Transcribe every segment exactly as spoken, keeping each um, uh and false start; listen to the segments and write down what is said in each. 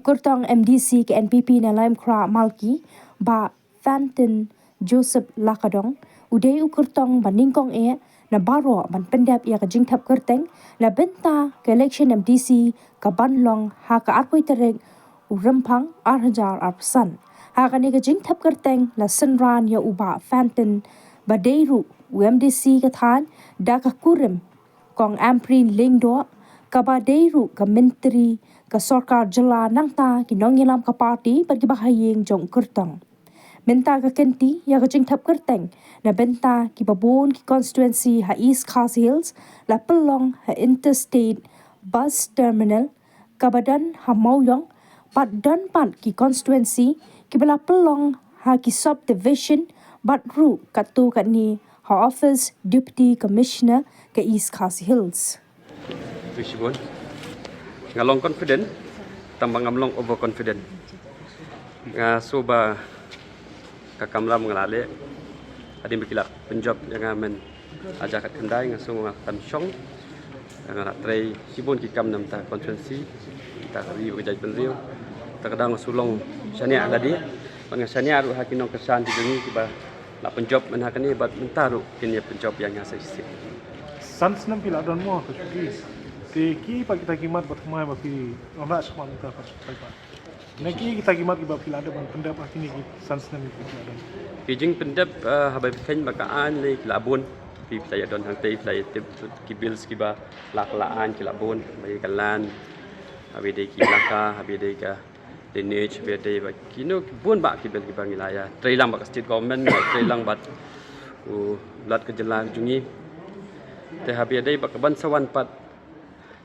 Kyrtong M D C ka N P P na Laitumkhrah Malki, Bah Fantin Joseph Lakadong, u dei u kyrtong ba nyngkong eh na baroh ban pyndep ïa ka jingthep kyrteng na bynta ka election M D C kaban long ha ka arphew tarik u Rymphang arhajar arphew san. Ha kane ka jingthep kyrteng la synran ïa u Bah Fantin ba dei ruh u M D C ka thaiñ da ka kurim Kong Ampareen Lyngdoh, kaba dei ruh ka myntri ka sorkar jylla, nangta ki nongïalam ka party bad kiba ha ïing jong u kyrtong. Mynta ka kynti ïa ka jingthep kyrteng na bynta kiba bun ki constituency ha East Khasi Hills la pynlong ha Interstate Bus Terminal kaba don ha Mawïong, bad don pat ki constituency kiba la pynlong ha ki subdivision, bad ruh katto katne ha office Deputy Commissioner ka East Khasi Hills. Shibun. Nga long confident, tang ba ngam long overconfident. Nga sngew ba ka kamram nga la leh. Hadien ba ki la pynjop ïa nga mynta ka khyndai, nga sngew nga tam shong. Nga la trei shibun ki kam na bynta constituency, bynta ka ri bad ka jaitbynriew. Te ka daw nga sngew long shaniah lade. Bad nga shaniah ruh ha ki nongkyrshan ki jong ngi kiba la pynjop mynta kane bad mynta ruh kin ïa pynjop ïa nga sa shisien. San snem phi la don mo ha ka shuki. Te ki pat kita ki mat ba thymmai ba phi wanrah shakhmat mynta pat shakhmat pat. Na ki kita ki mat kiba phi la dep ban pyndep ha kine ki san snem kiba phi la don. Ki jingpyndep, eh, haba phi kheiñ ba ka aiñ lei ki la bun. Phi, phi la ïa don hangtei, phi la ïa tip ki bills kiba la, ka la aiñ ki la bun. Ba ïa ka land, haba dei ki elaka, haba dei ka drainage, haba dei ba kino ki bun bah ki bill kiba ngi la ïa trei lang bad ka state government, ngi la trei lang bad u Lat ka jylla ka jong ngi. Te haba dei ba ka ban sa wan pat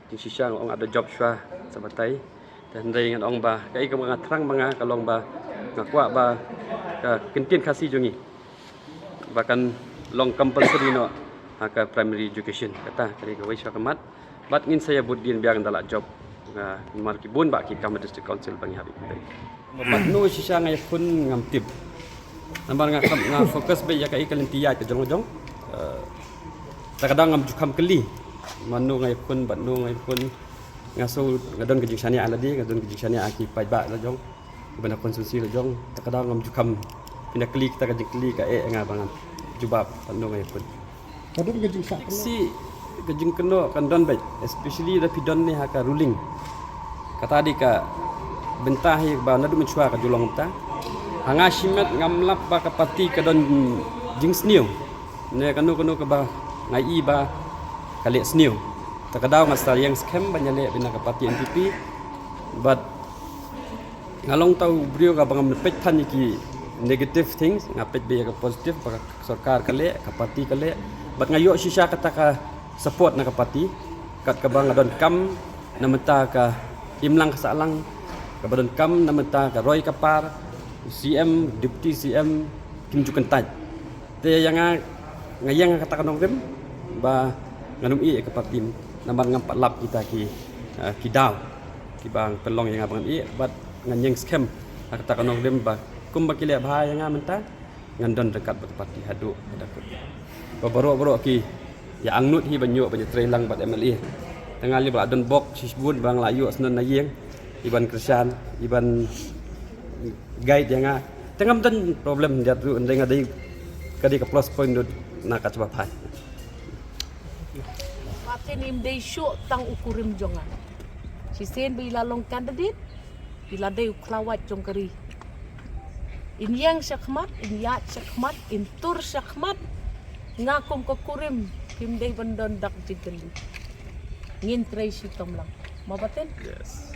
jingshisha nga ong ada job shuwa sa batai. Te hynrei ngan ong ba kaei kaba nga thrang ma nga ka long ba nga kwah ba ka kyntien Khasi jong ngi ba kan long compulsory noh ha ka primary education. Kata ka dei kawei shuwa ka mat. Bad ngin sa ïa bud dien biang da la job. Nga namar ki bun bah ki kam district council ba ngi hap ïa ki. Bad no shisha nga ïakhun ngam tip. Namar nga kam, nga focus beit ïa kaei ka lynti ïaid ka jong jong. Eh, ta ka daw ngam ju kham kylli. Mano nga ïakhun bad no nga ïakhun. Nga sngew nga don ka jingshaniah lade, nga don ka jingshaniah ha ki paidbah la jong. Kiba na constituency la jong, ta ka daw ngam ju kham. Phin ïa kylli kita ka jingkylli ka eh nga ba ngan jubab, pat no nga ïakhun. Ka don ka jingshah kynnoh. Si ka jingkynnoh kan don beit, especially da phi don ne ha ka ruling. Kata dei ka bynta hi ba naduh mynshuwa ka ju long mynta. Ha nga shimet ngam lap ba ka party ka don jingsniew. Ne kano kano kaba nga i ba ka leh sniew. Ta ka daw nga sa ïeng skhem ban ïaleh bad ka party N P P. Bad nga long tang u briew kaba ngam peit than ïa ki negative things, nga peit beit ïa ka positive, ba ka sorkar ka leh, ka party ka leh. Bad nga ïoh shisha kata ka support na ka party, kat kaba nga donkam na bynta ka imlang ka sahlang, kaba donkam na bynta ka roi ka par, C M, Deputy C M, kim ju kyntait. Te ïa nga, nga ïeng ha kata ka nongrim ba ngan ym ïeh ïa ka party namar ngam pat lap kita ki, eh, ki daw kiba pynlong ïa nga ba ngan ïeh, bad ngan ïeng skhem ha kata ka nongrim ba kumba ki leh bha ïa nga mynta, ngan don ryngkat bad ka party haduh ka dkhot. Ba baroh baroh ki ïa angnud hi ban ïoh ban ïa trei lang bad M L A. Te nga lei ba la don bok shibun ba nga la ïoh sngewbha na ïing, iban kyrshan, iban guide ïa nga. Te ngam don problem jait ruh, hynrei nga dei, ka dei ka plus point ruh na ka jubab phai. Martin, im dei shuh tang u kurim jong nga. Shisien ba i la long candidate, i la dei u khlawait jong ka ri. In ïeng shakhmat, in ïaid shakhmat, in tur shakhmat. Nga kum ka kurim, im dei ban don dak jingkylli. Ngin trei shitom lang. Mo Martin? Yes.